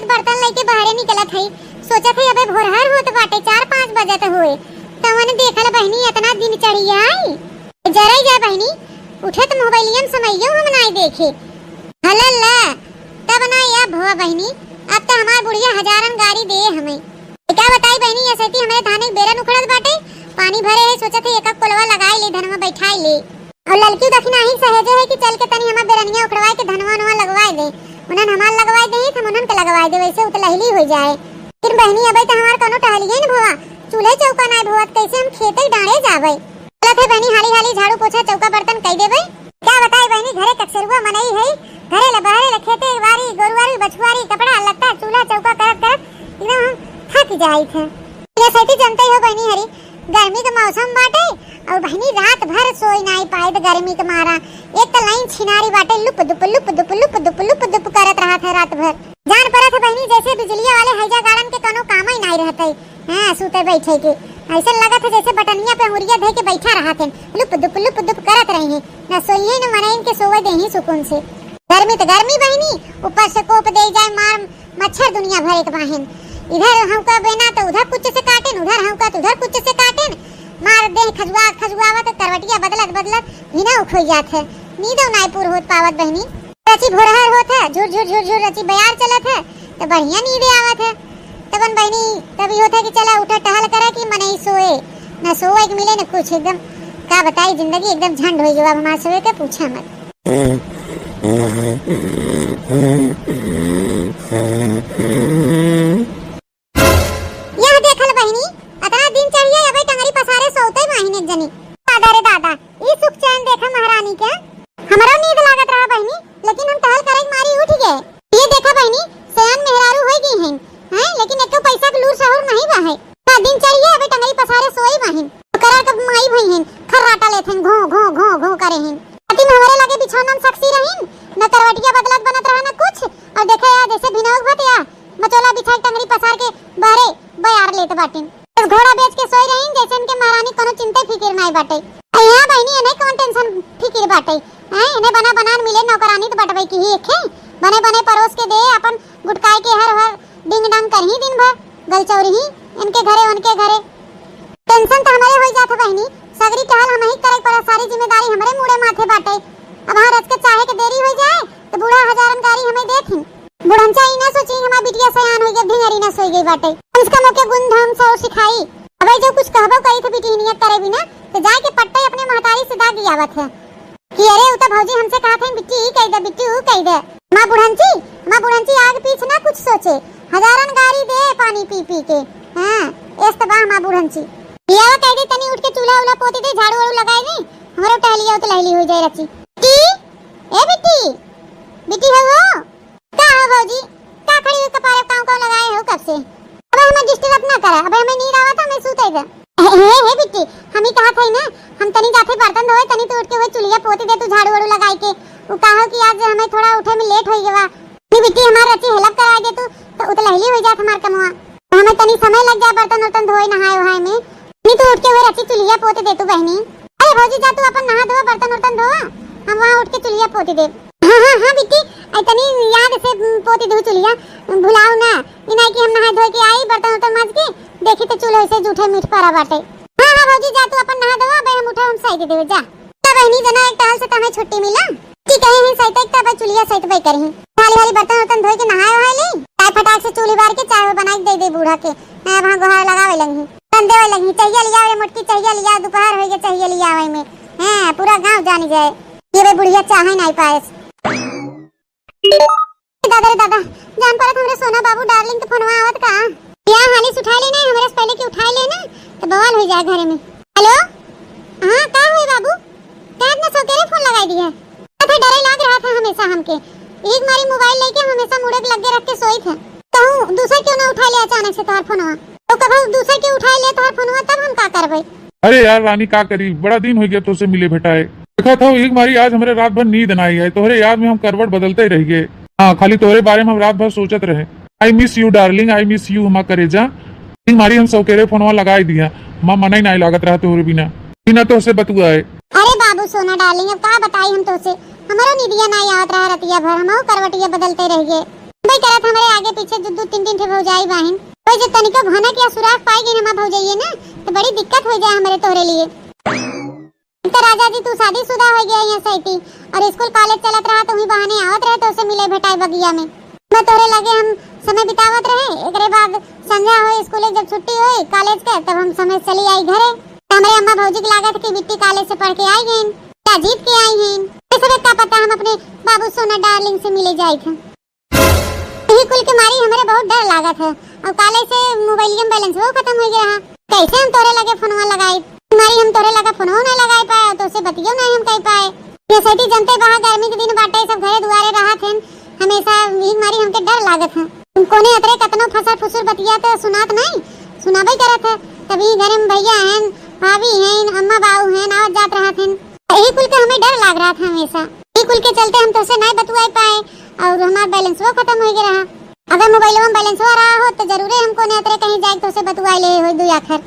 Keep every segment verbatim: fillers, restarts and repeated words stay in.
बर्तन लेके बाहरे निकलत हई, सोचत हई अबे भोरहर होत बाटे, चार पाँच बजत होए, तवन देखल बहिनी एतना दिन चढ़िया आई। जरई जाए बहिनी, उठत मोबाइलिया में समइयो हम नाई देखे। हलल्ला, तब ना या भवा बहिनी, अब त हमार बुढ़िया हजारन गारी दे हमें। का बताई बहिनी, ये सती हमरे धाने के बेरन उखड़त बाटे, पानी भरे है, सोचत है एक कोलवा लगाई ले, धनवा बैठाई ले। और ललकी दखिनाही सहेजे है कि चल के तनी हमार बेरनिया उखड़वाए के धनवा वनवा लगवाए दे, उन्हन हमार लगवाए दे, हम उन्हन के लगवाए दे, वैसे उतलहली हो जाए। फिर बहिनी अबे त हमार कोनो टहलिए न भवा, चूल्हे चौका नाय भवत, कैसे हम खेते डांड़े जाबे? चलत है बहिनी, हाली हाली झाड़ू पोछा चौका बर्तन कई देबे। का बताई बहिनी, घरे कचेरुआ मनई है, घरे ले बहरे ले खेते बारी, गोरुआरी, बछुआरी, कपड़ा लत्ता, चूल्हा चौका करत करत एकदम हम थक जाइत है। ये सती जनते हो बहिनी हरी, गर्मी के मौसम बाटे और बहिनी रात भर सोई नाई पाए त गर्मी के मारा। एक त लाइन छिनारी बाटे, लुप दुप, लुप दुप, लुप दुप, लुप दुप करत रहत है रात भर। जान परत है बहिनी, जैसे बिजलिया वाले हैजा गाड़न के कोनो काम ही नाई रहत है। हाँ, सूते बैठे के ऐसन लगत है जैसे बटनिया पे अंगुरिया धे के बैठा रहत है, लुप दुप, लुप दुप करत रही है, न सोइए न मनइन के सोवे देही सुकून से। गर्मी त गर्मी बहिनी, ऊपर से कोप दे जाए मार मच्छर दुनिया भर एक बाहिन। इधर हौंका बेना त उधर कुछ से काटेन, उधर हौंका त उधर कुछ से काटेन। मार देह खजुआ खजुआवत, करवटिया बदलत बदलत हिना उखोई जात है। नींदो नाई पूर होत पावत बहिनी। रची भोरहर होत है, झुर झुर झुर झुर रची बयार चलत है, त बढ़िया नींद आवत है। तबन बहिनी तब ई होत है कि चला उठा टहल करा कि मनई सोए, न सोए के मिले न कुछ। एकदम का बताई, जिंदगी एकदम झंड होई गवा अब हमार सोए के, पूछा मत। यह देखल बहिनी, अतना दिन चढ़िया अबे टंगरी पसारे सोते माहिन एक जनी। दादा रे दादा, ई सुख चैन देखा महारानी के। हमरो नींद लागत रहा बहिनी, लेकिन हम टहल करे के मारी उठ गए। ये देखा बहिनी, सयान मेहरारू होई गई हैं, हैं, लेकिन एको पैसा के लूर सहूर नहीं बा है। का दिन चढ़िया अबे टंगरी पसारे सोई माहिन। ओकरा के माई भई हैं, खर्राटा लेत हैं, घो घो घो घो करे हैं। अति में हमरे लगे बिछौना में सक्सी रहीन, न करवटिया बदलत बनत रहा न कुछ। और देखे या जैसे भिनौक भत या मचोला बिछा के टंगरी पसार के बहरे बयार लेत बाटिन। बस घोड़ा बेच के सोई रहीन, जैसे इनके महारानी कोनो चिंते फिकिर नाई बाटे। आ यहाँ बहिनी, इन्हें कौन टेंशन फिकिर बाटे? हैं, इन्हें बना बनान मिले नौकरानी त बटवे की ही एक है। बने बने परोस के दे, अपन गुटकाई के हर हर डिंग डांग करही दिन भर, गलचौरही इनके घरे उनके घरे। टेंशन त हमरे होई जात है बहिनी, सगरी टहल हमही करे के पड़ा, सारी जिम्मेदारी हमरे मूड़े माथे बाटे। अब हाँ रच के चाहे के देरी होई जाए त बूढ़ा हजारन गारी हमें देथिन। बुढ़नचा ई ना सोची हमार बिटिया सयान होई गई, ढिंगरी ना सोई गई बाटे। कम से कम ओके गुण धर्म सौर सिखाई। अबे जो कुछ कहबो करी थे बिटिहनिया करे बिना, त जाए के पट्टे अपने महतारी से दागी आवत है कि अरे उ त भौजी हमसे कहत है बिट्टी ई कह दे, बिट्टी ऊ कह दे। हमार बुढ़नची, हमार बुढ़नची आग पीछ ना कुछ सोचे, हजारन गारी दे पानी पी पी के। हाँ, एस त बा हमार बुढ़नची। पियावा कह दे तनी उठ के चूल्हा उल्हा पोती दे, झाड़ू वाड़ू लगाए दे, हमरो टहलिया उतलहली हो जाए रची। की? ए बिट्टी, बिट्टी हो, हो? का हो भौजी, का खड़ी हुई कपारे काँव काँव लगाए हो कब से? अबे हमें disturb ना करा, अबे हमें नींद आवत, हमें सूते दे। हे, हे, हे बिट्टी, हम ही कहा थे ना, हम तनी जाथे बर्तन धोए, तनी तू उठ के वही चुल्हिया पोती दे, तू झाड़ू वाड़ू लगाई के। उ कहा कि आज हमें थोड़ा उठे में late होई गवा। नहीं बिट्टी, हमार रची help कराई दे तू, तो उतलहली हो जात हमार कमवा। हमें तनी समय लग जाए बर्तन उर्तन धोए, नहाए वहाए में। नहीं तू उठ के वही रची चुल्हिया पोती दे तू बहिनी। अरे भौजी, जा तू अपन नहा धोआ, बर्तन उर्तन धोआ, हम वहाँ उठ के चुल्हिया पोती देब। हाँ, हाँ, हाँ, बिट्टी, आई तनी याद से, उम, पोती दू चुल्हिया, उम, भुलाओ ना। ई नाई कि हम नहाए धोए के आई, बर्तन उर्तन माज के, देखी तो चूल्हे से जूठे मीठ परा बाटे। हाँ, हाँ, भौजी, जा तू अपन नहा धोआ, बे हम उठा, हम साई दे देबे, जा। तब बहिनी जना एक टहल से तमे छुट्टी मिला। की कहे ही सैते एक तब चुल्हिया सैतबे करही। हाली हाली बर्तन उर्तन धोए के नहाए वहाए ली। चाय फटाक से चूल्ही बार के चाय वो बनाई के दे दे बूढ़ा के। हाँ, वहाँ गोहार लगावे लगी। तन देवे लगी, चाहिए लिया रे मोटकी, चाहिए लिया, दोपहर होई के चाहिए लिया वही में। हाँ, पूरा गाँव जानी जाए। ये बे बुढ़िया चाहे नाई पाएस। दादा रे दादा, जान परत हमरे सोना बाबू darling के फोनवा आवत का? या हाली से उठाए लेना, हमरे से पहले कि उठाए लेना, तो बवाल हो जाए घरे में। Hello, हाँ, का हुई बाबू? का इतना सौकेरे फोन लगाई दिया? था, डरे लाग रहा था हमेशा हमके। एक मारी मोबाइल लेके हमेशा मुड़े के लगे रख के सोई थे। कहूँ दूसर क्यों ना उठा ले अचानक से तोहर फोनवा? तो कभू दूसर के उठा ले तोहर फोनवा, तब हम का करबे? अरे यार रानी, का करी, बड़ा दिन हो गया तोसे मिले भेटाए। देखा था एक मारी आज हमरे रात भर नींद ना आई है, तोहरे याद में हम करवट बदलते ही रह गए। हाँ, खाली तोहरे बारे में हम रात भर सोचत रहे। I miss you darling, I miss you हमा करेजा। ई मारी हम सौकेरे फोनवा लगाई दिया, हमा मना ही नाई लागत रहा तोहरे बिना, बिना तोहसे बतुआए। अरे बाबू सोना darling, अब का बताई हम तोहसे, हमरो निदिया नाई आवत रहा रतिया भर, हमहू करवटिया बदलते रह गए। कोई करत हमरे आगे पीछे दू दू तीन तीन ठे भौजाई बाहिन। कोई जो तनिको भनक या सुराग पाई गई हमार भौजाइये ना, तो बड़ी दिक्कत हो जाए हमरे तोहरे लिए। तो राजा जी, तू शादीशुदा हो गया यहाँ सैती, और स्कूल कॉलेज चलत रहा, तो वही बहाने आवत रहे, तो उसे मिले भेटाए बगिया में। मैं तोहरे लगे हम समय बितावत रहे। एकरे बाद संझा होई, स्कूल के जब छुट्टी होई कॉलेज के, तब हम समय चली आई घरे। तो हमरे अम्मा भौजी के लागत कि बिट्टी कॉलेज से पढ़ के आई गईन या जीत के आई हैं, ये सब का पता, हम अपने बाबू सोना डार्लिंग से मिले जाई थे। यही कुल के मारी हमरे बहुत डर लागत है। अब काले से मोबाइलिया में बैलेंस वो खत्म हो गया है, कैसे हम तोरे लगे फोनवा लगाई? मारी हम तोरे लगा फोनवा नहीं लगाई पाए, तो से बतियो नहीं हम कह पाए। ये सैती जनते बहा गर्मी के दिन बाटे, सब घरे दुआरे रहत हैं, हमेशा यही मारी हमके डर लागत है। तुम कोने अतरे कतनो फसर फुसुर बतिया तो सुनात नहीं, सुनाबे करत है। तभी घरे में भैया हैं, भाभी हैं, अम्मा बाऊ हैं, आवत जात रहत हैं। यही कुल के हमें डर लाग रहा था हमेशा। यही कुल के चलते हम तोसे नहीं बतुआई पाए और हमार बैलेंस वो खत्म हो गया रहा। अगर मोबाइलवा में बैलेंसवा रहा हो तो जरूरे हम कोने अतरे कहीं जाए तोसे बतुआई ले हो दो आखर।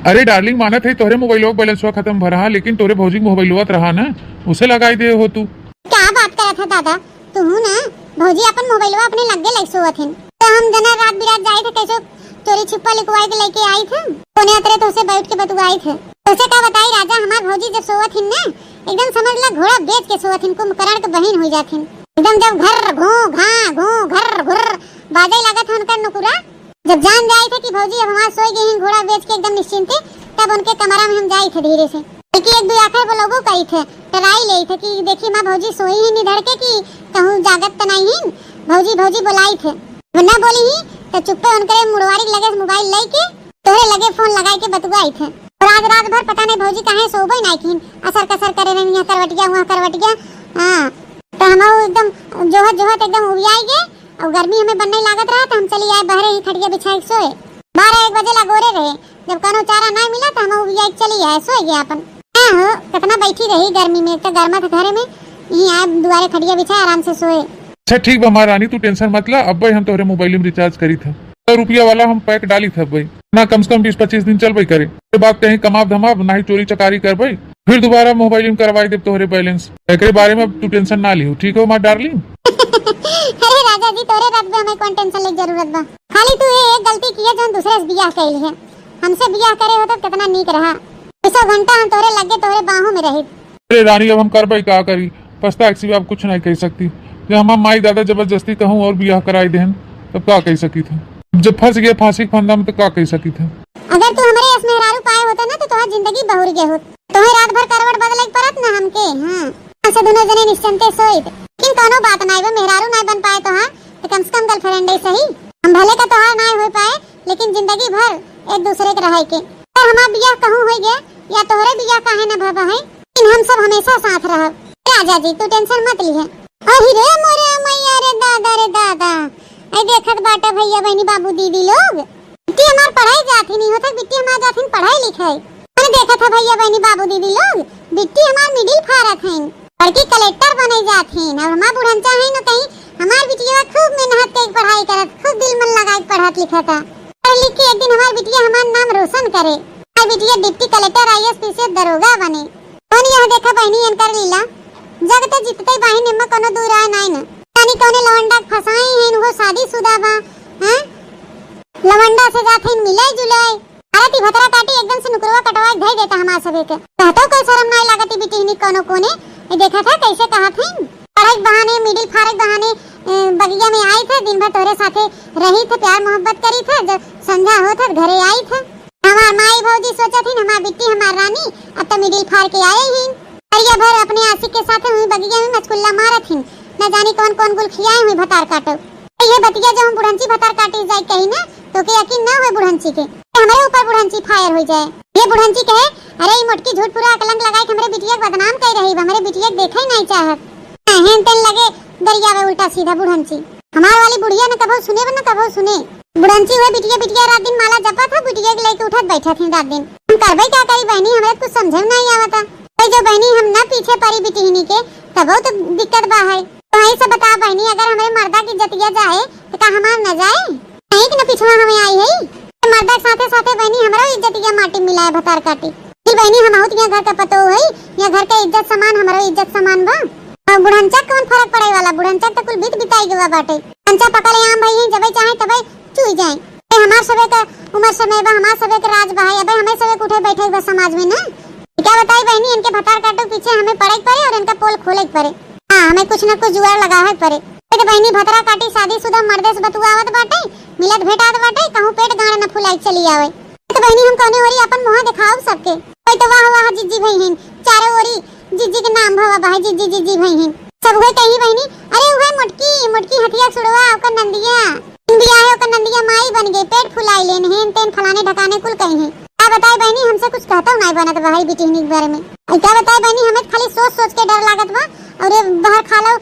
अरे डार्लिंग, मानत है तोहरे मोबाइलवा के बैलेंसवा खत्म भरा, लेकिन तोहरे भौजी के मोबाइलवा त रहा ना, उसे लगाई दे हो तू। क्या बात करत है दादा, तू हूँ ना भौजी अपन मोबाइलवा अपने लग्गे लग सोवत हिन, तो हम जना रात बिरात जाए थे कैसे चोरी छिप्पा लिखवाए के लेके आई थे। कोने अतरे तोसे बैठ के बतुआई थे। तोसे का बताई राजा, हमार भौजी जब सोवत हिन ना, एकदम समझ ला घोड़ा बेच के सोवत हिन, कुंभकर्ण के बहिन हो जात हिन। एकदम जब घर घो घा घो घर घुर बाजे लागत है उनकर नुकुरा, जब जान जाई थे कि भौजी अब हमार सोई गई हैं घोड़ा बेच के एकदम निश्चिंते, तब उनके कमरा में हम जाई थे धीरे से। बल्कि एक दो आखर बोलबो करी थे, टराई ले थे कि देखी माँ भौजी सोई ही नहीं धड़के कि कहूँ जागत त नहीं ही, भौजी भौजी बोलाई थे। वो ना बोली ही तो चुप्पे उनकरे मुड़वारी लगे मोबाइल लेके तोहरे लगे फोन लगाई के बतुआई थे। और आज रात भर पता नहीं भौजी काहे सोबे नहीं किन, असर कसर करे रही, यहाँ करवटिया, वहाँ करवटिया। हाँ, तो हम एकदम जोहत जोहत एकदम उबियाई गए। और गर्मी हमें बन्ने लागत रहा, तो हम चली आए बहरे ही खटिया बिछाए के सोए। बारह एक बजे ला गोरे रहे, जब कौनो चारा ना मिला, तो हम उबियाई के चली आए, सोए गए अपन। हाँ हो, कितना बैठी रही गर्मी में, तो गर्मा था घरे में, यहीं आए दुआरे खटिया बिछाए, आराम से सोए। अच्छा ठीक बा हमार रानी, तू टेंशन मत ला, अब्बे हम तोहरे मोबाइल में रिचार्ज करी था, सौ रुपया वाला हम पैक डाली था अब्बे। ना, कम से कम बीस पच्चीस दिन चलबे करे। के बाद कहीं कमाब धमाब, ना ही चोरी चकारी करबे, फिर दोबारा मोबाइल में करवाई देब तोहरे बैलेंस। एकरे बारे में अब तू टेंशन ना लिहो, ठीक हो मार डार्लिंग? अरे राजा जी, तोरे रख दे, हमें कौन टेंशन ले जरूरत बा? खाली तू ये एक गलती किया, जौन दूसरे से बियाह कैली है। हमसे बियाह करे होता कितना नीक रहा। बीसों घंटा हम तोरे लगे, तोरे बाहों में रही। अरे रानी, अब हम करबे का करी? पछताए के सिवा अब कुछ नहीं कह सकती। जब हमार माई दादा जबरदस्ती कहूँ और बियाह कराई देहन, तब का कह सकी थे? जब फंस गए फांसी के फंदा में, तो का कह सकी थे? अगर तू हमरे यस मेहरारू पाए होता ना, तो तोहार जिंदगी बहुर गए होत। तोहे रात भर करवट बदले के परत ना हमके। हाँ, ऐसे दोनों जने निश्चिंते सोइत। लेकिन कोनो बात नाई बा, मेहरारू नाई बन पाए तोहार, तो कम से कम गर्लफ्रेंड ही सही। हम भले का तोहार नाई हो पाए, लेकिन जिंदगी भर एक दूसरे के रहे के। तो हमार बियाह कहूँ हो गया या तोहरे बियाह काहे न भवा है, लेकिन हम सब हमेशा साथ रहब। राजा जी, तू टेंशन मत लिहे। अरे रे मोरे मैया रे दादा रे दादा, ऐ देखत बाटा भैया बहनी बाबू दीदी लोग, बिट्टी हमार पढ़ाई जात ही नहीं होता, बिट्टी हमार जात ही पढ़ाई लिखाई। मैंने देखा था भैया बहनी बाबू दीदी लोग, बिट्टी हमार मिडिल फारत हैं, बड़की कलेक्टर बने जात हैं। अब हमार बुढ़ंचा है न कहीं हमार बिटिया खूब मेहनत के पढ़ाई करत, खूब दिल मन लगा के पढ़त लिखत है। पढ़ लिख के एक दिन हमार बिटिया हमार नाम रोशन करे, हमार बिटिया डिप्टी कलेक्टर, आईएएस, पीसीएस दरोगा बने। कौन यह देखा बहनी इनकर लीला, जगते जीतते बहिन एमा कोनो दू राय नाई न। जानी कौने लवंडा के फंसाई हैं, वो शादीशुदा बा, हैं? लवंडा से जात हैं मिले जुले। अरे ती भतरा काटी एकदम से नुकरवा कटवा के धई देता हमार सभे के। कहतो कोई शर्म नाई लागत ई बिटिहनी कोनो कोने। ये देखा था कैसे कहत हैं। पढ़ाई के बहाने, मिडिल फारे के बहाने, ए, बगिया में आई थे, दिन भर तोहरे साथे रही थे, प्यार मोहब्बत करी थे, जब संझा होत है घरे आई थे। हमार माई भौजी सोचत हिन, हमार बिट्टी, हमार रानी, अब तो मिडिल फार के आए ही। अरिया भर अपने आशिक के साथे हुई बगिया में मचकुल्ला मारत हिन। न जानी कौन कौन गुल खियाए हुई भतार काटो। ये बतिया जो हम बुढ़ंची भतार काटी जाए कही ना, तो के यकीन ना हुए बुढ़ंची के। हमरे ऊपर बुढ़ंची फायर हो जाए। ये बुढ़ंची कहे, "अरे, ई मोटकी झूठ पूरा कलंक लगाए के हमरे बिटिया के बदनाम कर रही, हमरे बिटिया के देखे ही नहीं चाहत।" हेन तेन लगे गरियावे उल्टा सीधा बुढ़ंची। हमार वाली बुढ़िया न कभो सुने, न कभो सुने। बुढ़ंची हुए बिटिया, बिटिया रात दिन माला जपत है, बिटिया के लेके उठत बैठत ही रात दिन। हम करबे का करी बहनी, हमरे कुछ समझे में नहीं आवता। तो जो बहनी हम न पीछे परी बिटिहनी के, तबो तो दिक्कत बा है। तो यही से बता बहनी, अगर हमरे मर्दा की इज्जतिया जाए, तो का हमार न जाए? नहीं कि न पिछवा हमें आई है। तो मर्दा के साथे साथे बहनी हमरो इज्जतिया माटी मिलाए भतार काटी। फिर बहनी हम आउत यहाँ घर का पतो है, यहाँ घर का इज्जत समान, हमरो इज्जत समान बा। अब बुढ़नचा क कौन फरक पड़े वाला, बुढ़नचा क त कुल बीत बिताई गवा बाटे। कंचा पकले आम भई हैं, जबे चाहे तबे चुई जाए। ए, हमार सबे क उमर समय बा, हमार सबे क राज बा, अबे हमें सबे क उठे बैठे के बा समाज में ना। का बताई बहिनी, इनके भतार काटू पीछे हमें पड़े के पड़े और इनका पोल खोले के पड़े। हाँ, हमें कुछ न कुछ जुगाड़ लगावे के पड़े। ए तो बहिनी, भतरा काटी शादीशुदा मर्दे से बतुआवत बाटे, मिलत भेटात बाटे, कहूँ पेट गाड़ न फुलाई चली आवे। ए तो बहिनी, हम कौने ओरी अपन मुँह देखाउब सबके? कोई तो वाह वाह जिज्जी भई हैं, चारों ओरी जिज्जी के नाम भवा बा, जिज्जी जिज्जी भई हैं। सब उहे कही बहिनी, अरे उहे मोटकी, मोटकी हथिया सुड़वा, ओकर नंदिया। बियाहे ओकर नंदिया माई बन गई, पेट फुलाई लेन हैं, तेन फलाने ढकाने कुल कही हैं। का बताई बहिनी, हमसे कुछ कहता नहीं बनत बा है बिटिहनी के बारे में। अरे का बताई बहिनी, हमें खाली सोच सोच के डर लागत बा। और ये बाहर खा लो,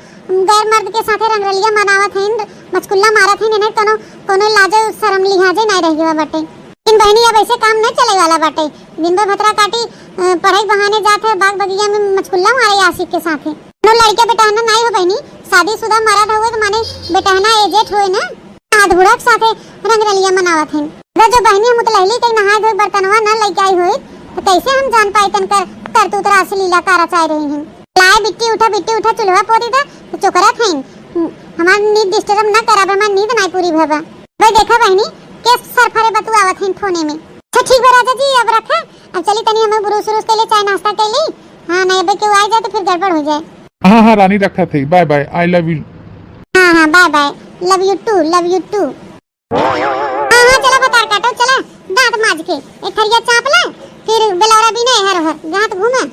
गैर मर्द के साथे रंगरलिया मनावत हैं, मचकुल्ला मारत हैं, इन्हें कोनो, कोनो लाजो शरम लिहाजे नहीं रह गया बाटे। लेकिन बहिनी, अब ऐसे काम नहीं चले वाला बाटे। दिन भर भतरा काटी, अ, पढ़ाई बहाने जात है बाग बगिया में मचकुल्ला मारे आशिक के साथे। कोनो लड़का बेटहना नहीं हो बहिनी, शादीशुदा मर्द हुए तो माने बेटहना एजेट होए ना, आधूरा के साथे रंगरलिया मनावत हैं। अगर जो बहिनी हम उतलहली के नहाए धोए बर्तनवा ना लेके आई होई तो कैसे हम जान पाई तनकर करतूत रासलीला का रचाए रही हैं। लाए बिट्टी उठा, बिट्टी उठा, चूल्हा पोती दा तो चोकरत हैं। हमार नींद डिस्टर्ब ना करब, हमार नींद नहीं पूरी भवा। भाई देखा बहिनी, के सरफरे बतुआवत हैं फोने में। अच्छा ठीक बा राजा जी, अब रखा, अब चली तनी हमें ब्रश उरुश के लिए चाय नाश्ता के लिए। हाँ, नहीं अबे केहू आ जाए तो फिर गड़बड़ हो जाए। हाँ, हाँ, रानी रखा थे, bye bye, I love you। हाँ, हाँ, bye bye, love you too, love you too। हाँ, हाँ, चला भतार काटो, चला दांत माज के एक थरिया चाप ले, फिर बेलौरा बीने हर हर जहाँ तो घूमे।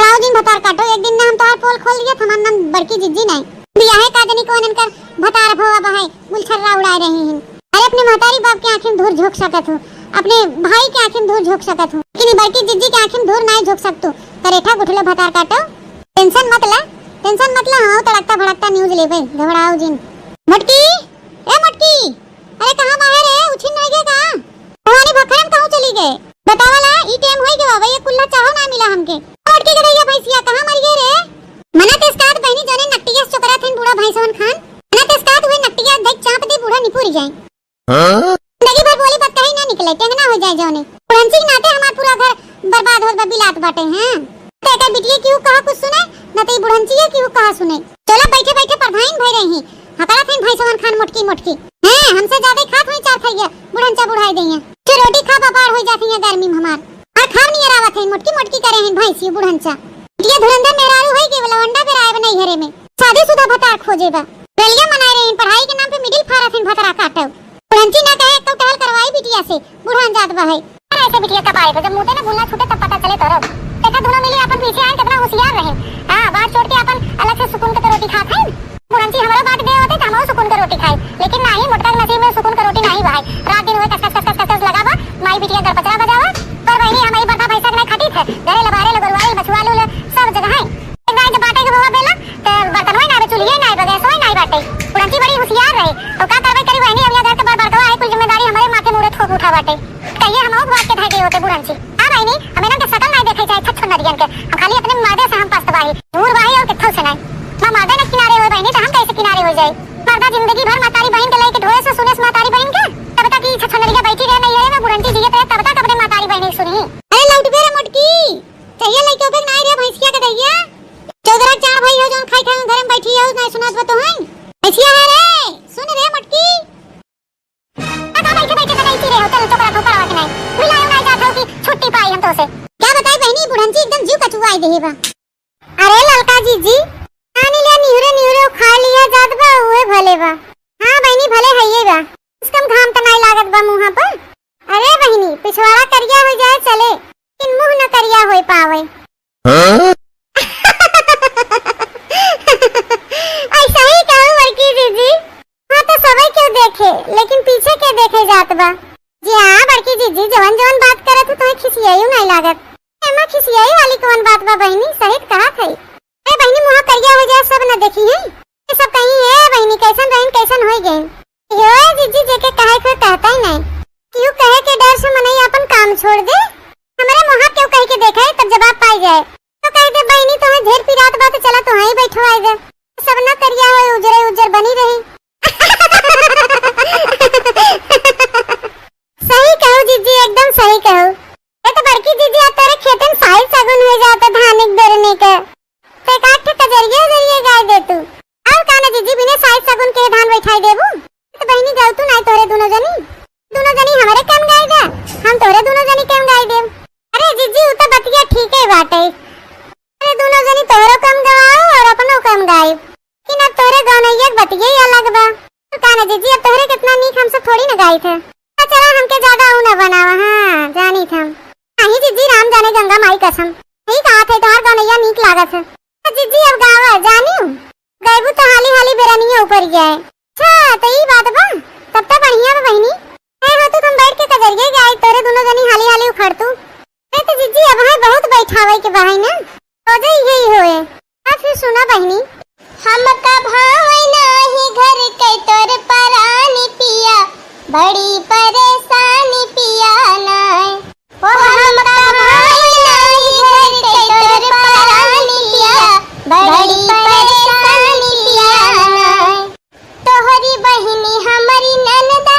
आओ दिन भतार काटो, एक दिन ना हम तोहार पोल खोल दिया, हमार नाम बड़की जिज्जी नहीं। बियाहे का जनी कौन इनकर भतार भवा बहाए, गुलछर्रा उड़ाए रही हैं। अरे अपने महतारी बाप के आँखी में धूर झोंक सकत हो, अपने भाई के आँखी में धूर झोंक सकत हो, लेकिन ई बड़की जिज्जी के आँखी में धूर नहीं झोंक सकतू। करेठा गुठलो भतार काटो, टेंशन मत ला, टेंशन मत ला, हम तड़कता भड़कता न्यूज लेबे, घबराओ जिन। मोटकी, ए मोटकी, अरे कहाँ बाहर है, उछिन रह गए का? भवानी भखरम कहूँ चली गए? बतावा ला, ई टाइम होई गवा, ये कुल्ला चाहो ना मिला हमके। मोटकी के दैया भैंसिया कहाँ मर गए रे? मना तेस कात बहनी जने नकटिया से चोकरा थेन बूढ़ा भैंसवन खान। मना तेस कात हुए नकटिया देख चाप दे बूढ़ा निपुर जाए। हाँ? जिंदगी भर बोली बात कहीं ना निकले, टेंगना हो जाए जौने। बुढ़ंची के नाते हमार पूरा घर बर्बाद होत बा, बिलात बाटे, हैं? तो एकर बिटिया केहू कहा कुछ सुने, ना तो ई बुढ़ंची है केहू कहा सुने। चलो बैठे बैठे परधाइन भई रही, हकड़त हैं भैंसवन खान मोटकी मोटकी। हैं, हमसे ज्यादा खात हुई चार थरिया, बुढ़ंचा बुढ़ाई दइया। जो रोटी खा बबार हो जाती है गर्मी में हमार। और खाव नियर आवत है, मोटकी मोटकी करे हैं भैंसी बुढ़ंचा। बिटिया धुरंधर मेहरारू होई के लवंडा बेराए बनाई घरे में। शादीशुदा भतार खोजे बा। रलिया मनाए रही, पढ़ाई के नाम पे मिडिल फारत हैं भतरा काटव। बुढ़ंची ना कहे, एक टहल करवाई बिटिया से, बुढ़ान जात बा है। अरे ऐसे बिटिया कपारे पे जब मुँह ना गुन्ना छूटे तब पता चले तोरो। देखा दोनों मिली अपन पीछे आए, कितना होशियार रहे। हाँ, बात छोड़ के अपन अलग से सुकून के तो रोटी खात है। बुढ़ंची हमरो बात दे होते तो हमरो सुकून के रोटी खाई, लेकिन नाही, मोटका के नसीब में सुकून के रोटी नाही बहाई। रात दिन हुए कस कस कस कस कस कस लगा बा, माई बिटिया दरपचरा बजावा। पर बहिनी हमारी बड़का भैंसा के नहीं खटी थे, घरे लबारे लगरुआई बछुआ लूले सब जगह है। एक बार जब बाटे के भवा बेला, तो बर्तनवा ना बे, चूल्हे ना बे, गैसवा ना बाटे। बुढ़ंची बड़ी होशियार रहे, तो का करबे करी बहिनी, अब यहाँ घर के बड़ बड़कवा है, कुल जिम्मेदारी हमारे माथे मुड़े थोप उठा बाटे। कहिए हम और बात के धागे होते बुढ़ंची। हाँ बहिनी, हम इनन के शकल ना देखे चाहे छच्छो नरियन के, हम खाली अपने मर्दे से हम पस्त बाही, दूर बाही और कित्थो से नहीं। माँ मर्दे न किनारे होए बहिनी, तो हम कैसे किनारे हो जाए? मर्दा जिंदगी भर महतारी बहिन के लेके ढोए से सुने से महतारी बहिन के, तब तक ई छच्छो नरिया बैठी रहे नहीं है, मैं बुढ़ंची जियत रहे, तब तक अपने महतारी बहिन के सुनी। अरे लौटबे रे मोटकी, चाहिए लइके ओके नाई रे भैंसिया के दैया। चौदरा चार भाई हो जौन खाई खाई घर में बैठी हो, नाई सुनात बा तोहई। भैंसिया है रे, सुन रे मोटकी। का बैठे बैठे तो गलती रहे हो, चल चोकरा ठोकरा के नाई। मिलायो नाई जात हो कि छुट्टी पाई हम तो से। क्या बताई बहिनी, बुढ़ंची एकदम जीव कचुआई देहे बा। अरे ललका जीजी, पानी ले निहुरे निहुरे खा लिया जात बा, उहे भले बा। हाँ बहिनी, भले हइये बा। कम से कम घाम त नाई लागत बा मुँहा पर। अरे बहिनी, पिछवाड़ा करिया हो जाए चले, लेकिन मुँह न करिया होई पावे। हाँ? ऐसा ही कहू बड़की जीजी। हाँ तो सबे क्यों देखे, लेकिन पीछे के देखे जात बा। जी हाँ बड़की जीजी, जवन जवन बात करत हो तुम्हें खिसियाई नहीं लागत। एमा खिसियाई वाली कौन बात बा बहिनी, सही त कहत है। ए बहिनी, मुँह करिया हो जाए, सब न देखी है। ये सब कहीं, "ए बहिनी, कैसन रहिन, कैसन होई गइन?" यो ए जीजी, जेके कहे कोई कहता ही नहीं। केहू कहे के डर से मनई अपन काम छोड़ दे। हमरे मुँह केहू कह के देखे, तब जवाब पाई जाए। तो कह दे, "बहिनी, तोहे ढेर पिरात बा, तो चला तोहे ही बैठवाई दे। सब न करिया होए, उजरे उजर बनी रही।" सही कहू जीजी, एकदम सही कहू। ए तो बड़की जीजी, अब तोरे खेतन साइल सगुन हो जाता धान एक बेरने के। तो एक आध ठे जरिए जरिए गाय दे तू। और का ना जीजी, बिना साइज सगुन के धान बैठाई देबू? तो बहिनी, गवतू नाई तोहरे दुनो जनी, दुनो जनी हमरे काम गाई दे, हम तोहरे दुनो जनी काम गाई देब। अरे जीजी, उ तो बतिया ठीक है बाटे। अरे दुनो जनी तोहरो काम गवाओ और अपनो काम गाई। कि ना तोहरे गौनैया के बतिये ही अलग बा। तो का ना जीजी, अब तोहरे कितना नीक हम सब थोड़ी ना गाई थे। तो चला हमके ज्यादा ऊ ना बनावा, हाँ, जानी थे हम। नहीं जीजी, राम जाने गंगा माई कसम। यही कहा थे, तोहार गौनैया नीक लागत है। तो जीजी अब गावा, जानी हूँ। गैबू तो हाली हाली बेरनिया ऊपर गया है। अच्छा, तो ई बात बा, तब तो बढ़िया बा बहिनी। ए हो तू, तुम बैठ के कजरिए गाई, तोरे दुनो जनी हाली हाली उखड़ तू। ए तो जीजी, अब है बहुत बैठावे के बहाई ना, रोजे यही होए। अब फिर सुना बहिनी। हमका भावे नाही घर के तोर परानी पिया, बड़ी परेशानी पिया नाय। ओ हमका भावे नाही घर के तोर परानी पिया, बड़ी परेशानी पिया नाय। तोहरी बहिनी हमरी ननदा,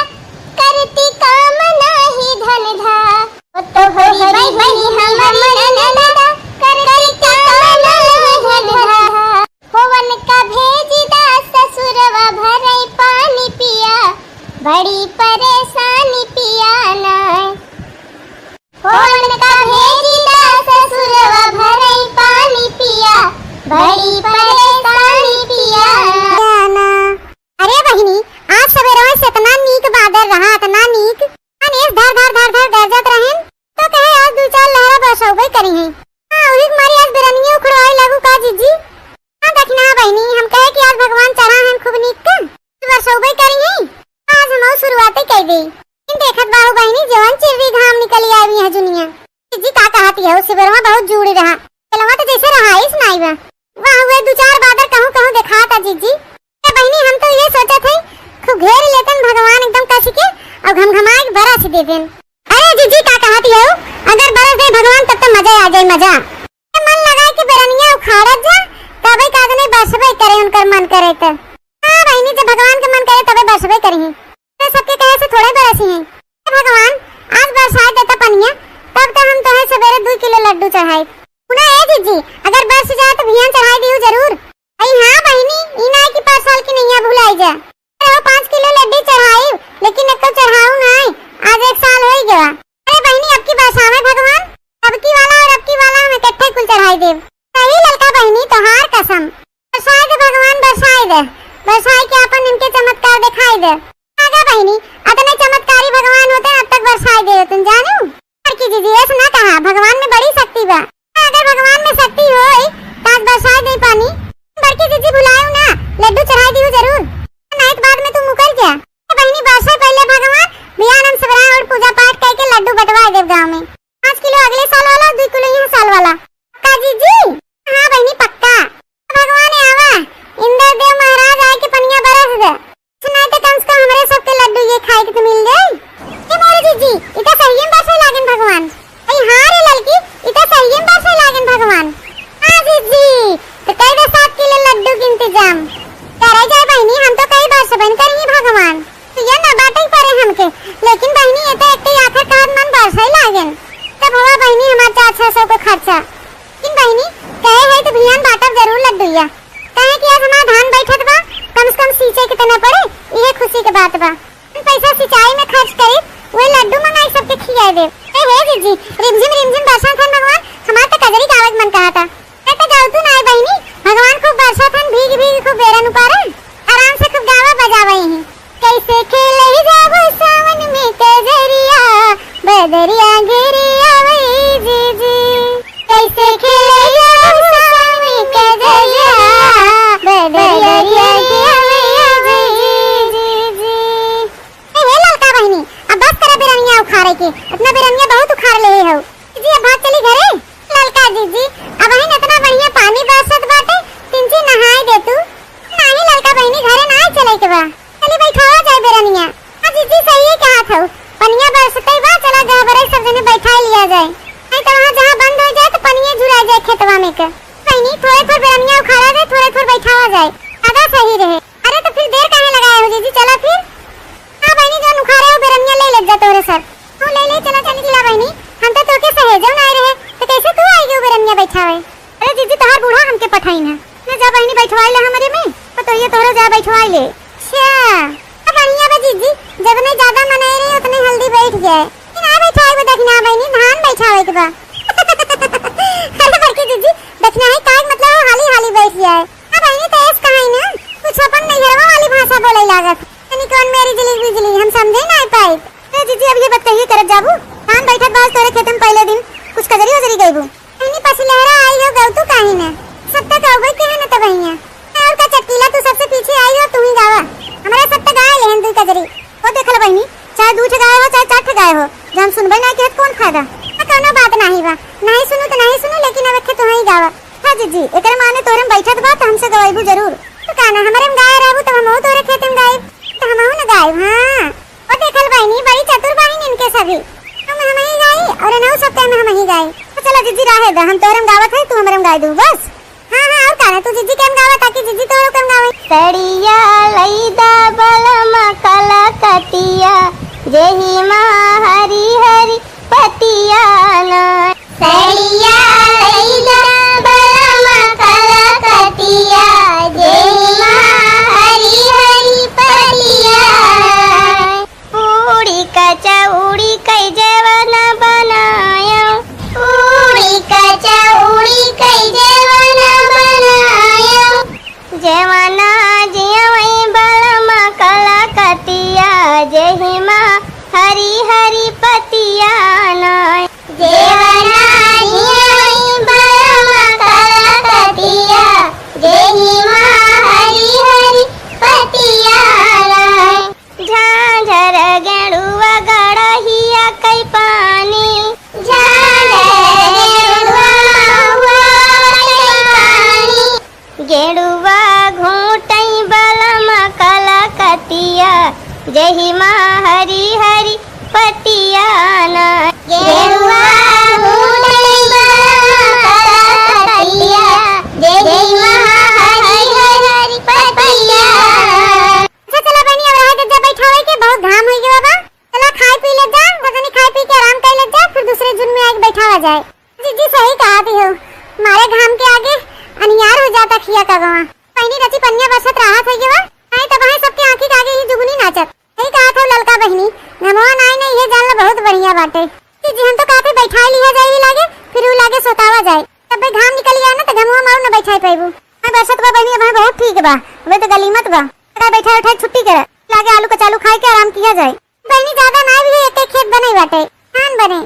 करती काम नाही धंधा। ओ तोहरी बहिनी हमरी ननदा, करती काम नाही धंधा। पवन का भेजी दा ससुरवा, भरई पानी पिया, बड़ी परेशानी पिया ना। पवन का भेजी दा ससुरवा, भरई पानी पिया, बड़ी परेशानी पिया ना। अरे बहिनी, आज सबेरवा से इतना नीक बादल रहा, इतना नीक। अनेस धर धर धर धर गरजत रहेन, तो कहे आज दू चार लहरा बरसौबे करी हैं। हाँ, उही के मारी आज बेरनिया उखड़वाए लागू का जीजी? हाँ, देखना बहिनी, हम कहे कि आज भगवान चढ़ा हैं खूब नीक के, तो बरसौबे करी हैं। आज हम शुरुआते कह दे। इन देखत बाहु बहिनी, जवन चिर्री घाम निकली आवी है जुनिया। जीजी का कहत यहो, सिबरवा बहुत जूड़ी रहा। चलवा तो जैसे रहा, इस नाई बा। वाह, हुए दू चार बादल कहूँ कहूँ देखाता जीजी। ए बहिनी, हम तो ये सोचत है, खूब घेर लेतन भगवान एकदम कस के, और घमघमाए के बरस देतन। अरे जीजी, का कहत यहो? अगर बरस दे भगवान, तब तो मजा आ जाए, मजा। ए, मन लगाए के बेरनिया उखाड़त जा, तबे का नहीं बरसबे करे, उनकर मन करे तो। हाँ बहिनी, जब भगवान के मन करे, तबे बरसबे करी। तो सबके कहे से थोड़े बरसी हैं। ए भगवान, आज बरसाए देता पनिया, तब तो हम तोहे सबेरे दू किलो लड्डू चढ़ाई। सुना ए जीजी, अगर बरस जाए तो भियान चढ़ाई दियो जरूर। अई हाँ बहिनी, ई नाई कि पाँच साल की नैया भुलाई जा। अरे वो पाँच किलो लड्डू चढ़ाई, लेकिन एक तो चढ़ाऊ नाई, आज एक साल होई गवा। अरे बहिनी, अब की बरसावे भगवान, अब की वाला और अब की वाला हम इकट्ठे कुल चढ़ाई देब। सही ललका बहिनी, तोहार कसम। बरसाए दे भगवान, बरसाए दे, बरसाए के आपन इनके चमत्कार दिखाई दे। आगा बहिनी, अतने चमत्कारी भगवान होते, अब तक बरसाए दे तुम जानू। बड़की जीजी, ऐसे ना कहा, भगवान में बड़ी शक्ति बा। अगर भगवान में शक्ति होई, तो आज बरसाए दे पानी। बड़की जीजी भुलायू ना, लड्डू चढ़ाई दियो जरूर। नाइट बाद में तू मुकर जा। ए बहिनी, बरसे पहले भगवान, बिहान हम सबेरा और पूजा पाठ करके लड्डू बंटवा देब गाँव में। पाँच किलो अगले साल वाला, दू किलो यह साल वाला। पक्का जीजी? हाँ बहिनी, पक्का। भगवान आवा, इंद्र देव महाराज आए के पनिया बरस दे। सुनाई तो कम से कम हमरे सबके लड्डू ये खाए के तो मिल जाए। ए मोरे जीजी, इता सही में बरसे लागेन भगवान। अई हाँ रे ललकी, इता सही में बरसे लागेन भगवान। हाँ जीजी, तो कई दे सात किलो लड्डू के इंतजाम। करे जाए बहिनी, हम तो कई बरसबन करी भगवान। तो ये ना बाटे परे हमके, लेकिन बहिनी ये तो एक आखिर कहत मन बरसे लागेन। तब हुआ बहिनी हमार चार छह सौ को खर्चा। लेकिन बहिनी, कहे है तो भियान बाटब जरूर लड्डुइया। कहे कि आज हमार धान बैठत बा, कम से कम सींचे के तना पड़े, इहे खुशी के बात बा। हम पैसा सिंचाई में खर्च करी, वे लड्डू मंगाई सबके खियाए दे। ए हे जीजी, रिमझिम रिमझिम बरसात है भगवान, हमार तो कजरी गावे के मन कहा था। ए तो गावतू ना है बहिनी, भगवान खूब बरसात है, भीग भीग खूब बेरन उपारे, आराम से खूब गावा बजावा ही। कैसे खेले जाबो सावन में कजरिया, बदरिया घेरे आवे जीजी। कैसे खेले जाबो सावन में कजरिया, बदरिया घेरे आवे जीजी। ए, हे ललका बहिनी, अब बस करा बेरनिया उखाड़े के, इतना बेरनिया बहुत उखाड़ ले हो। जीजी, अब भाग चली घरे। ललका जीजी, अबहिन इतना बढ़िया पानी बरसत बाटे, तिनची नहाए दे तू। नाही ललका बहिनी, घरे नाही चले के बा। चली बैठावा जाए बेरनिया। हाँ जीजी, सही है कहा था, पनिया बरसते बा, चला गहबरे सब जने बैठा लिया जाए। नहीं तो वहाँ जहाँ बंद हो जाए तो पनिया जुड़ा जाए खेतवा में के। बहिनी, थोड़े थोड़ बेरनिया उखाड़ा जाए, थोड़े थोड़ बैठावा जाए, ज्यादा सही रहे। अरे तो फिर देर काहे लगाए हो जीजी, चला फिर। हाँ बहिनी, जौन उखाड़े हो बेरनिया ले ले जा तोरे सर। हाँ, ले ले, चला, चली, चला बहिनी। हम तो तोके सहेजो ना आए रहे, तो कैसे तू आई गयो बेरनिया बैठावे? अरे जीजी, तोहार बूढ़ा हमके पठाइन है। मैं जा पाइले हमरे में, पतोहिया तोहरो जाए बैठवाई ले। अच्छा, अब बढ़िया बा जीजी, जब नहीं ज्यादा मनाई रही उतने हल्दी बैठ जाए। कि ना बैठाई वो दखिना बहिनी, धान बैठावे के बा। अरे बड़की जीजी, दखिना है का मतलब हो, हाली हाली बैठ जाए। अब बहिनी तो ऐस कहाई ना, कुछ अपन नैहरवा वाली भाषा बोले लागत। तनी कौन मेरी जिली बिजली, हम समझे ना पाए। ए जीजी, अब ये बात कहिए करत जाबू, धान बैठत बाज तोरे खेत में पहले दिन कुछ कजरी उजरी गईबू। बहिनी पछिलहरा आई हो गऊ तू काहे ना? सब तक अउबे के है ना तब भैया। और का चटकीला, तू सबसे पीछे आई हो, तू ही गावा। हमरा सब तक गाए लेहन दुई कजरी। ओ देखल बहिनी, चाहे दू ठे गाए हो, चाहे चार ठे गाए हो, जब हम सुनबे ना के कौन फायदा? आ, कौनो बात नाही बा, नाही सुनू तो नाही सुनू, लेकिन अब एक तू ही गावा। हाँ जीजी, एकर माने तोरे में बैठत बा तो हमसे गवाइबू जरूर। तो का ना, हमरे में गाए रहबू तब हमहू तोरे खेत में गाइब, तो हमहू ना गाइब। हाँ। ओ देखल बहिनी, बड़ी चतुर बहिन इनके सभी। हम, हम ही गाई और इनहू सब टाइम हम ही गाई। तो चला जीजी, राहे द, हम तोहरे में गावत है, तू हमरे में गाई दू बस। हाँ, हाँ, और का ना, तू जीजी के में गावा, ताकि जीजी तोहरो के में गावे। सड़िया लईदा बलमा कलकतिया, जेही मा हरी हरी पतिया ना। सड़िया लईदा बलमा कलकतिया, जेही मा हरी हरी पतिया। पूड़ी कचौड़ी कई जेवन बनायो, पूड़ी कचौड़ी कई जेवन बनायो। जेवना जियवई बलमा कलकतिया, जेही मा हरी हरी पतिया ना। जेवना जियवई बलमा कलकतिया, जेही मा हरी हरी पतिया ना। झांझर गेड़ुआ गड़हिया कई पानी। झांझर गेड़ुआ हुआ कई पानी। गेड़ुआ घूटई बलमा कलकतिया, जेही मा हरी हरी पतिया ना। गेड़ुआ घूटई बलमा कलकतिया, जेही मा हरी हरी पतिया ना। अच्छा चला बहिनी, अब रहा जब बैठावे के, बहुत घाम होई गवा बा। चला खाए पी ले जा, तो तनी खाए पी के आराम कर ले जा, फिर दूसरे जून में आके बैठावा जाए। जीजी सही कहा थी हो, मारे घाम के आगे अनियार हो जाता खिया का गवा। बहिनी रची पनिया बरसत रहा थे गवा, आई तब है सबके आँखी के आगे ही जुगनी नाचत। सही कहा था ललका बहिनी, घमवा नाई नहीं है जान ला बहुत बढ़िया बाटे। जीजी हम तो कहा थे बैठाए लिया जाए लागे, फिर उ लागे सोतावा जाए, तब घाम निकल गया ना तो घमवा मारू न बैठाए पैबू। हाँ बरसत बा बहिनी, अब है बहुत ठीक बा, अब तो गलीमत बा। का बैठा बैठा छुट्टी करे लागे, आलू कचालू खाए के आराम किया जाए। बहिनी ज्यादा ना भी एक एक खेत बने बाटे, धान बने।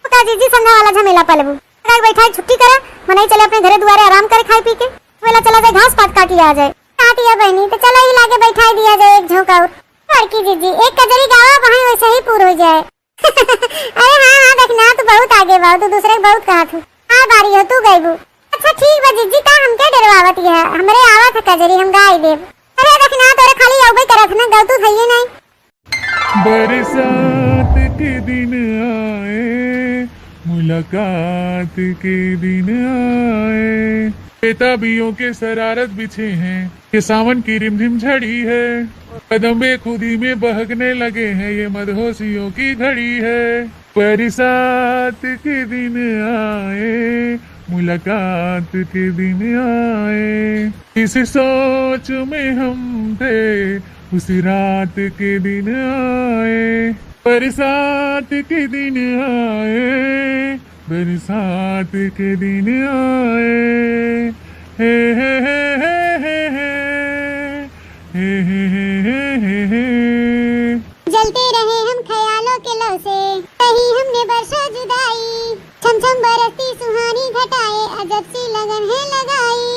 ओका जीजी संघा वाला झमेला पलबू। का बैठा छुट्टी करे, मनई चले अपने घरे दुआरे आराम करे खाए पी के। वेला चला जाए घास पात काटी आ जाए। काटिया बहिनी तो चला ही लागे बैठा दिया जाए एक झोंका और। बड़की जीजी एक कजरी गावा वहीं वैसे ही पूर हो जाए। अरे हाँ, हाँ, देखना, तू बहुत आगे बा, तू दूसरे के बहुत कहा थू। हाँ, बारी हो, तू गईबू। अच्छा, ठीक बा, जीजी, का हमके डरवावत ये है? हमरे आवत है कजरी, हम गाई देब। अरे, देखना, तोरे खाली अउबे करत है ना, गलतू थइये नहीं। बरसात के दिन आए, मुलाकात के दिन आए। बेताबियों के शरारत बिछे हैं। ये सावन की रिमझिम झड़ी है, कदम बेखुदी में बहकने लगे हैं, ये मदहोशियों की घड़ी है। बरसात के दिन आए, मुलाकात के दिन आए, इस सोच में हम थे, उस रात के दिन आए, बरसात के दिन आए, बरसात के दिन आए। हे, हे, हे, हे, हे, हे। हे, हे, हे, हे, हे, हे। जलते रहे हम ख्यालों के लौ से, सही हमने बरसों जुदाई। छम छम बरसती सुहानी घटाए, अजब सी लगन है लगाई।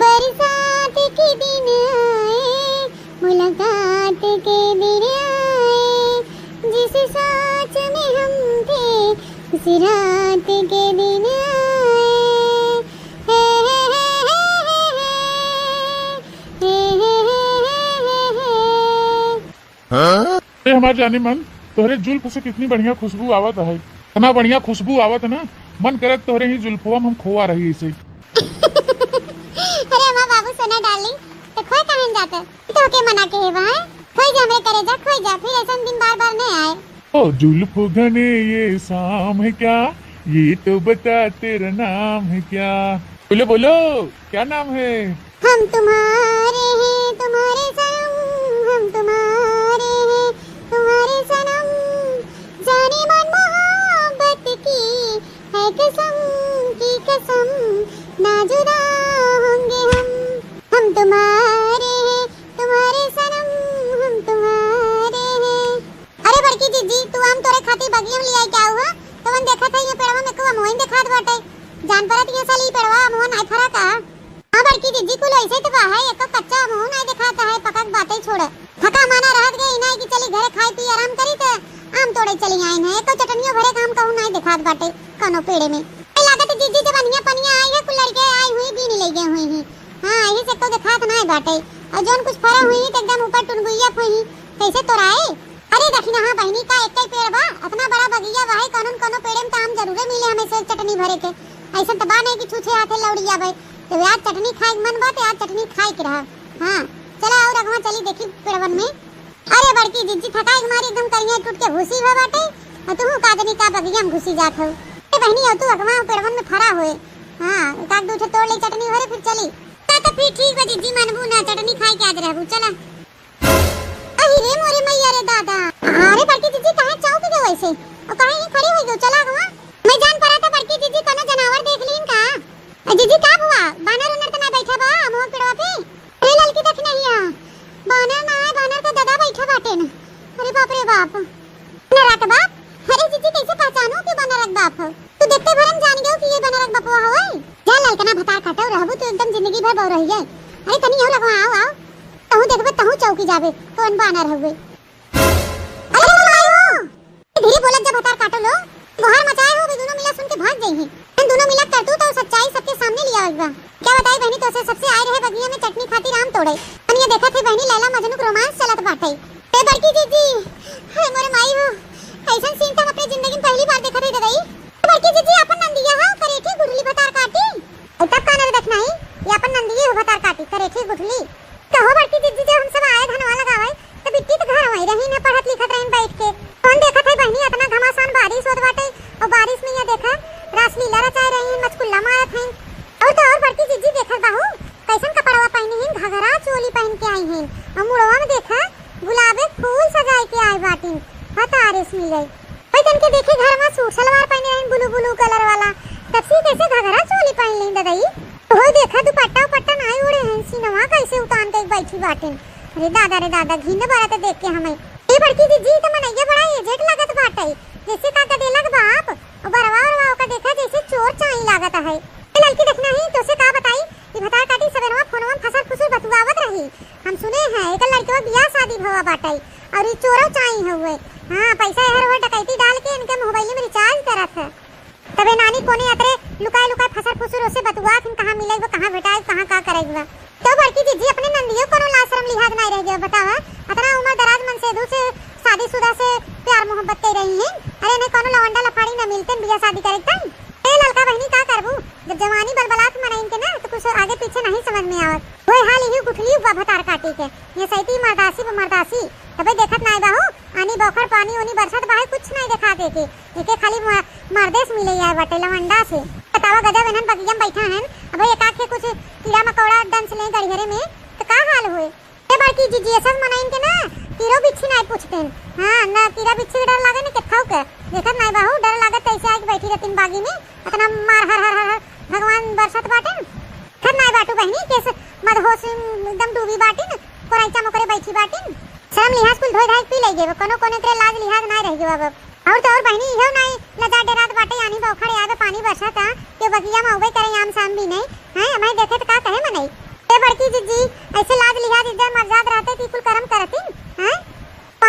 बरसात के दिन आए, मुलाकात के दिन आए, जिस सोच में हम थे, उस रात के दिन आए। हे, हे, हे, हे, हे, हे। हे, हे, हे, हे, हे, हे। हाँ? अरे हमार जाने मन, तोहरे जुल्फ से कितनी बढ़िया खुशबू आवत है। इतना बढ़िया खुशबू आवत है ना, मन करत तोहरे ही जुल्फवा में हम खोआ रही ऐसे। अरे हमार बाबू सोना डार्लिंग, तो खोए काहे न जाते? तो के मना के है वहाँ? खोई जा हमरे करेजा, खोई जा, फिर ऐसा दिन बार बार नहीं आए। ओ जुल्फ घने ये शाम है क्या, ये तो बता तेरा नाम है क्या? बोलो, बोलो, क्या नाम है? हम तुम्हारे हैं, तुम्हारे सनम, हम तुम्हारे हैं, तुम्हारे सनम। जाने मन मोहब्बत की है कसम, की कसम, ना जुदा होंगे हम। हम तुम्हारे हैं, तुम्हारे सनम, हम तुम्हारे हैं। अरे बड़की जिज्जी, तू आम तोरे खातिर बगिया में लियाई के आऊ ह, तवन देखत है ये पेड़वा में को अमवा देखात बाटे। जान परत ये साली पेड़वा अमवा नाई फरा का? हाँ बड़की जिज्जी, कुल ऐसे तो बा है, एको कच्चा अमवा नाई देखात है, पकक बाटे छोड़। थका माना रहत गए इनाई कि चली घरे खाई पी आराम करी त आम तोड़े चली आइन है, एको चटनियो भरे काम कहूँ नाई देखात बाटे कौनो पेड़े में। ए लागत जिज्जी जब अनिया पनिया आई है, कुल लड़के आई हुई बीन ले गए हुई ही। हाँ, यही से तो देखात नाई बाटे। और जौन कुछ फरा हुई ही त एकदम ऊपर टुनगुइया फुई ही, कैसे तोड़ाए? अरे दखिना, हाँ बहिनी, का एक्कै पेड़ बा? अतना बड़ा बगिया बा है, कौनो न कौनो पेड़े में त आम जरूरे मिले हमें से चटनी भरे के। ऐसन त बा नहीं कि छूछे हाथे लौड़िया बे। जब आज चटनी खाए के मन बा त आज चटनी खाए के रहा। हाँ, चला और अगवा चली देखी पेड़वन में। अरे बड़की जिज्जी, थकाई के मारी एकदम करिया टूट के भूसी हो बाटे, और तू का जनी का बगिया में घुसी जात हो। ए बहिनी, और तू अगवा पेड़वन में फरा होए। हाँ, एक आध दू ठे तोड़ ले चटनी भरे फिर चली। ता तो फिर ठीक बा जिज्जी, मनबू ना, चटनी खाए के आज रहबू, चला। अहि रे मोरे मैया रे दादा। अरे बड़की जिज्जी, काहे चौंक गयो ऐसे? और काहे ही खड़ी हो गयो? चला गवा। मैं जान पड़ा था बड़की जिज्जी कोनो जनावर देख लीन का। ए जिज्जी का हुआ? बानर उनर तो ना बैठा बा अमवा पेड़वा पे? अरे ललकी देख नहीं आ। बानर ना है, बानर का दादा बैठा बाटे न। अरे बाप रे बाप। बानर का बाप? अरे जिज्जी कैसे पहचानू कि बानर का बाप हो? तू देखते भरम जान गयो कि ये बनरक बपुआ हवे। जा ललकना भतार काटो रहबू, तू एकदम जिंदगी भर बौरहिए। अरे तनी यहू लगवा, आओ, आओ। तहू देखबे, तहू चौकी जाबे, कौन बानर हवे। अरे माई हो, धीरे बोलत जा भतार काटो लो। गोहार मचाए हो, वे दोनों मिला सुन के भाग जाई हैं। इन दोनों मिला करतूत और सच्चाई सबके सामने लिया बा। क्या बताई बहनी, तोसे सबसे आए रहे बगिया में चटनी खातिर आम तोड़े। अनिया देखत है बहनी, लैला मजनू के रोमांस चलत बाटे। ए बड़की जिज्जी, हाय मोरे माई हो, ऐसन सीन तो हम अपने जिंदगी में पहली बार देखत है ददाई। ए बड़की जिज्जी, अपन नंदिया हो, करेठी गुठली भतार काटी। ए तब कानर देख नहीं, ये अपन नंदिये हो भतार काटी, करेठी गुठली। कहो बड़की जिज्जी, जब हम सब आए धनवा लगावे, तो बिट्टी तो घर वहीं रही न, पढ़त लिखत रही बैठ के। कौन देखत है बहनी, इतना घमासान बारिश होत बाटे, और बारिश में ये देखा, रासलीला रचाए रही, मचकुल्ला मारत हैं। और तो और बड़की जिज्जी देखत बाहू, कैसन कपड़वा पहनी हैं, घघरा चोली पहन के आई हैं, और मुड़वा में देखा, गुलाबे फूल सजाए के आए बाटिन। हतारे सुनी गई। भाई तन के देखे घर में सूट सलवार पहने हैं, ब्लू ब्लू कलर वाला, तब से कैसे घघरा चोली पहन लें ददाई? ओहो देखा, दुपट्टा उपट्टा नाई ओढ़े हैं, सीनवा कैसे उतान के बैठी बाटिन। अरे दादा रे दादा, घिन बरत देख के हमें। ए बड़की जिज्जी, तो मनैया बड़ा एजेड लगत बाटे, जैसे का गदेला के बाप। और बरवा उरवा ओका देखा, जैसे चोर चाई लागत है। ए ललकी देखना ही, तोसे का बताई, ई भतार काटी सबेरवा फोनवा में फसर फुसुर बतुआवत रही। हम सुने हैं, एकर लड़कवा बियाह शादी भवा बाटे, और ई चोरो चाई हउए। हाँ, पैसा एहर ओहर डकैती डाल के इनके मोबाइल में रिचार्ज करत है। तबे नानी कोने अतरे लुकाए लुकाए फसर फुसुर ओसे बतुआत हिन, कहाँ मिलेगवा, कहाँ भेटाएगवा, कहाँ का करेगवा। तो बड़की जिज्जी अपने नंदियो कोनो लाज शरम लिहाज नाई रह गया, बतावा। अतना उम्र दराज मन से दू से शादीशुदा से प्यार मोहब्बत कर रही हैं। अरे इन्हें कोनो लवंडा लफाड़ी न मिलते बियाह शादी करे तन। ए ललका बहिनी का करबू, जब जवानी बलबलात मनइन के ना तो कुछ आगे पीछे नहीं समझ में आवत। वही हाल इही गुठली बा भतार काटी के, ये सैती मर्दासी ब मर्दासी। तबे देखत नाई बाहू, आनी बौखर पानी ओनी बरसत बाहे कुछ नाई देखा दे के। एके खाली म-, मर्दे से मिले आए बाटे लवंडा से। बतावा गजब एनहन बगिया में बैठा हन, अब एक आखे कुछ कीड़ा मकोड़ा डंस ले गड़िहरे में तो का हाल होए? ए बड़की जिज्जी, ये सब मनइन के ना कीड़ो बिच्छी नाई पूछतेन। हाँ, ना कीड़ा बिच्छी के डर लागे, ना केथाऊ के। देखत नाई बाहू, डर लागत तैसे आके बैठी रहतीन बागी में। अतना मार हर हर हर हर भगवान बरसत बाटेन। देखत नाई बाटू बहिनी, केस मदहोश में एकदम डूबी बाटिन, कोराइचा मोकरे बैठी बाटिन। शर्म लिहाज कुल धोए धाए के पी लई गेबे, कोनो कोनो एकरे लाज लिहाज नाई रह गेबे अब। और तो और बहिनी, इहो नाई लजा डेरात बाटे, आनी बौखड़ आवे, पानी बरसत, हाँ, के बगिया में अउबे करे, आम साम भी नहीं, हैं, हमें देखे तो का कहे मनई। ए बड़की जिज्जी, ऐसे लाज लिहाज इज्जत मर्याद रहते ती कुल करम करतीन, हैं?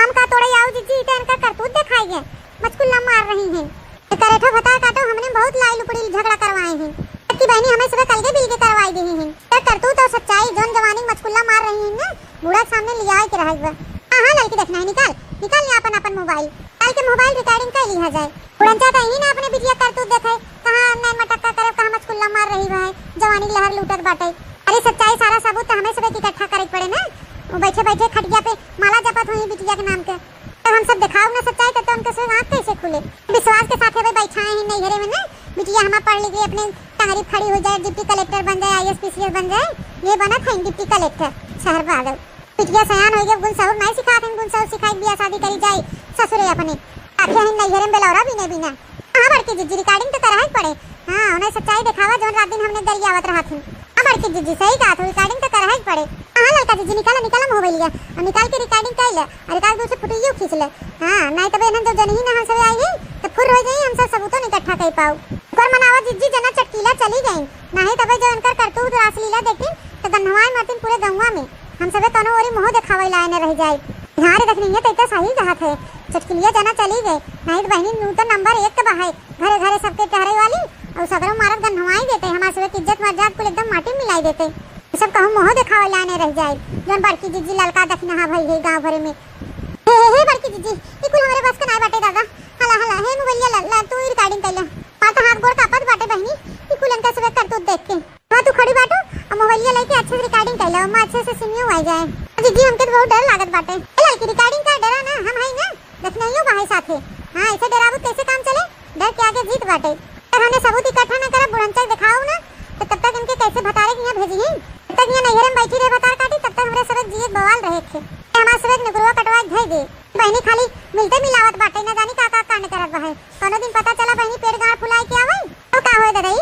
आम का तोड़े आऊ जिज्जी, ई तो इनका करतूत देखाई है, मचकुल्ला मार रही हैं। ये करेठो भतार काटो, हमने बहुत लाई लुकड़ी झगड़ा करवाए हैं। कि बहिनी, हमें सुबह कलगे बिल के करवाई दी हैं। तो करतूत और सच्चाई, जौन जवानी मचकुल्ला मार रही हैं ना, बूढ़ा के सामने लियाए के रहल बा। हाँ, हाँ, ललकी देखना है, निकाल, निकाल ले अपन, अपन मोबाइल। निकाल के मोबाइल रिकॉर्डिंग कर लिहा जाए। उड़नचा तो यही ना अपने बिटिया करतूत देखे, कहाँ नैन मटक्का करे, कहाँ मचकुल्ला मार रही है, जवानी लहर लूटत बाटे। अरे सच्चाई सारा सबूत तो हमें सबे के इकट्ठा करे के पड़े ना। वो बैठे बैठे खटिया पे माला जपत हुई बिटिया के नाम के। तो हम सब दिखाओ ना सच्चाई, तो, तो उनके से आँख कैसे खुले? विश्वास के साथ अबे बैठा है नैहरे में ना, बिटिया हमार पढ़ लिख के अपने टंगरी फड़ी होइ जाए, डिप्टी कलेक्टर बन जाए, आईएएस पीसीएस बन जाए, ये बनत है डिप्टी कलेक्टर, शहर पागल। बिटिया सयान होइ गए, गुन सहूर नाहीं सिखात हैं, गुन सहूर सिखाई बियाह शादी करी जाए ससुरे अपने। आखे हैं नैहरे में बेलौरा बीने बीना। हाँ बड़की जिज्जी, recording तो करहै के पड़े। हाँ, उन्हें सच्चाई देखावा, जौन रात दिन हमने गरियावत रहत हैं। हाँ बड़की जिज्जी, सही कहत हो, recording तो करहै के पड़े। हाँ ललका जिज्जी, निकाला, निकाला मोबाइलिया, और निकाल के recording कर ले, और निकाल के उसे फोटोइयो खींच ले। हाँ, नाहीं तबे इन्हन जब जनही ना हम सब आई हैं, तो फुर्र होइ जाई, हम सब सबूतो नहीं इकट्ठा कर पाऊ। ओकर मनावा जिज्जी, जना चटकीला चली गई, नाहीं तबे जब इनकर करतूत रासलीला देखिन, तो गन्हवाए मरतिन पूरे गौवा में। हम सबे कौनो ओरी मुँह देखावे लाए न रह जाए। हाँ रे, देखनी है तो इतना सही कहत है, चटकीलिया जना चली गए, नाहीं तो बहिनी नू तो नंबर एक के बहाए, घरे घरे सबके टहरे वाली, और सगरो मारत गन्हवाई देते, हमार सबे के इज्जत मर्याद कुल एकदम माटी में मिलाई देते। ये सब कहूँ मुँह देखावे लाए न रह जाए, जौन बड़की जिज्जी ललका दखिनहा भई है गाँव भरे में। हे, हे, हे, बड़की जिज्जी, ई कुल हमरे बस के नाय बाटे दादा। हला, हला, हे मोबाइलिया ला, ला, तू ई recording कर ले। मार तो हाथ गोड़ कांपत बाटे बहिनी, ई कुल इनका सबे करतूत देख के। हाँ, तू खड़ी बाटू, और मोबाइलिया लेके अच्छे से recording कर ले, ओमा अच्छे से सुनियो आ जाए। जिज्जी, हमके तो बहुत डर लागत बाटे। ए ललकी, recording का डरा ना, हम हई ना, दखिनहियो बा है साथे। हाँ, ऐसे डराबू कैसे काम चले? डर के आगे जीत बाटे। अगर हमने सबूत इकट्ठा ना करब, बुढ़नचा के देखाऊ ना, तो तब तक इनके कैसे भतारे के यहाँ भेजी ही? जब तक यहाँ नैहरे में बैठी रहे भतार काटी, तब तक हमरे सबे जिए के बवाल रहे थे। ये हमार सबे के नुकरुआ कटवा के धई दे। बहिनी खाली मिलते मिलावत बाटे, ना जानी का का कांड करत बा है। कौनो दिन पता चला बहिनी पेट गांड फुलाए के आवे, तो का होए ददई?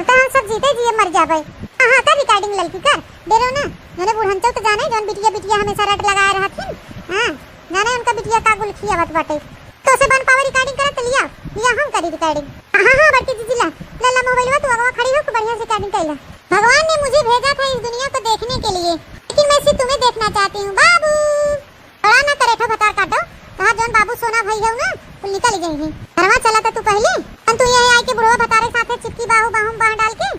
तो हम सब जीते जिए मर जाबे। हाँ, हाँ, कर recording ललकी कर, डेरो ना। जौने बुढ़नचो तो जाने, जौन बिटिया बिटिया हमेशा रट लगाए रहत हिन। हाँ, जाने उनका बिटिया का गुल खियावत बाटे। तो से बन पावे recording करत, लिया, लिया हम करी recording। हाँ, हाँ, बड़की जिज्जी ला, ला, ला मोबाइलवा, तू अगवा खड़ी हो, तू बढ़िया से recording कर ला। भगवान ने मुझे भेजा था इस दुनिया को देखने के लिए, लेकिन मैं सिर्फ तुम्हें देखना चाहती हूँ बाबू। बड़ा ना करे ठो भतार काटो, कहा जौन बाबू सोना भाई है ना, कुल निकल गई है। घरवा चला था तू पहले, हम तू यही आई के बुढ़वा भतारे साथे चिपकी बाहू बाहू में बाह डाल के।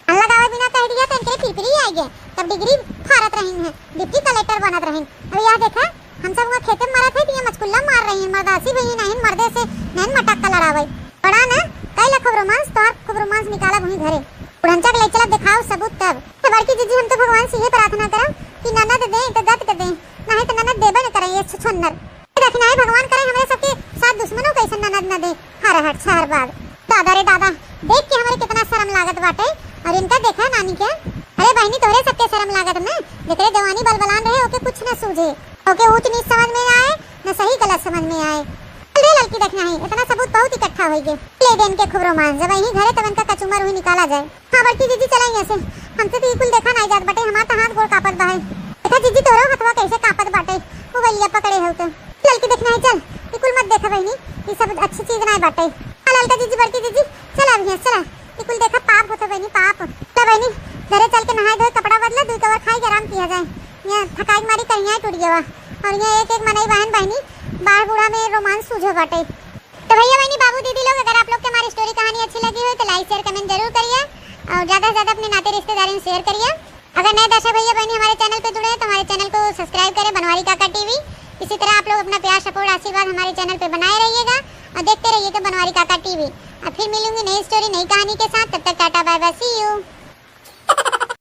अल्लाह गावे बिना कह दिया तो इनके फिरफिरी आ गए। तब डिग्री फारत रही है, डिप्टी कलेक्टर बनत रही। अब यह देखा, हम सब वहाँ खेते में मरत है, तो ये मचकुल्ला मार रही है, मर्दासी भी नहीं, मर्दे से नहीं मटक्का लड़ावे। बड़ा ना, कई ला खूब रोमांस, तोहार खूब रोमांस निकाला वहीं घरे। बुढ़नचा के ले चला, दिखाओ सबूत तब। तो बड़की जिज्जी, हम तो भगवान से ये प्रार्थना करब कि ननद दे, तो गत के दे, नहीं तो ननद देबे न करे, ये छछोन्नर। देखना है, भगवान करे हमरे सबके साथ दुश्मनों को ऐसे ननद न दे। हर हर छहर बाग। दादा रे दादा, देख के हमरे कितना शर्म लागत बाटे। और इनका देखा नानी के। अरे बहिनी, तोहरे सबके शर्म लागत ना, जेकरे जवानी बलबलान रहे, ओके कुछ न सूझे, ओके ऊंच नीच समझ में आए, न सही गलत समझ में आए। चल रे लड़की, देखना है, इतना सबूत बहुत इकट्ठा होई गे। ले दे इनके खूब रोमांस, जब यहीं घरे तब इनका कचूमर हुई निकाला जाए। हाँ बड़की जिज्जी, चला यहाँ से, हमसे तो ई कुल देखा नाई जात बाटे, हमार तो हाथ गोड़ कांपत बा है। देखा जिज्जी, तोहरो हथवा कैसे कांपत बाटे, मोबाइलिया पकड़े हो तो। ललकी, देखना है, चल, ई कुल मत देखा बहिनी, ई सब अच्छी चीज नाई बाटे। हाँ ललका जिज्जी, बड़की जिज्जी, चला अब यहाँ, चला, ई कुल देखा, पाप होता बहिनी, पाप। चला बहिनी, घरे चल के नहाए धोए, कपड़ा बदला, दुई कवर खाई के आराम किया जाए। यहाँ थकाई के मारी करिया टूट गया बा। और यहाँ एक एक मनई बहन बहिनी, बाढ़ बूढ़ा में रोमांस सूझो बाटे। तो भैया बहनी, बाबू दीदी लोग, अगर आप लोग के हमारी story कहानी अच्छी लगी हो तो like share comment जरूर करिए और ज्यादा से ज्यादा अपने नाते रिश्तेदारों में share करिए। अगर नए दर्शक भैया बहनी हमारे channel पे जुड़े हैं तो हमारे channel को subscribe करें, बनवारी काका टीवी। इसी तरह आप लोग अपना प्यार, support, आशीर्वाद हमारे channel पे बनाए रहिएगा और देखते रहिएगा बनवारी काका टीवी। अब फिर मिलूंगी नई story, नई कहानी के साथ। तब तक टाटा, bye bye, see you।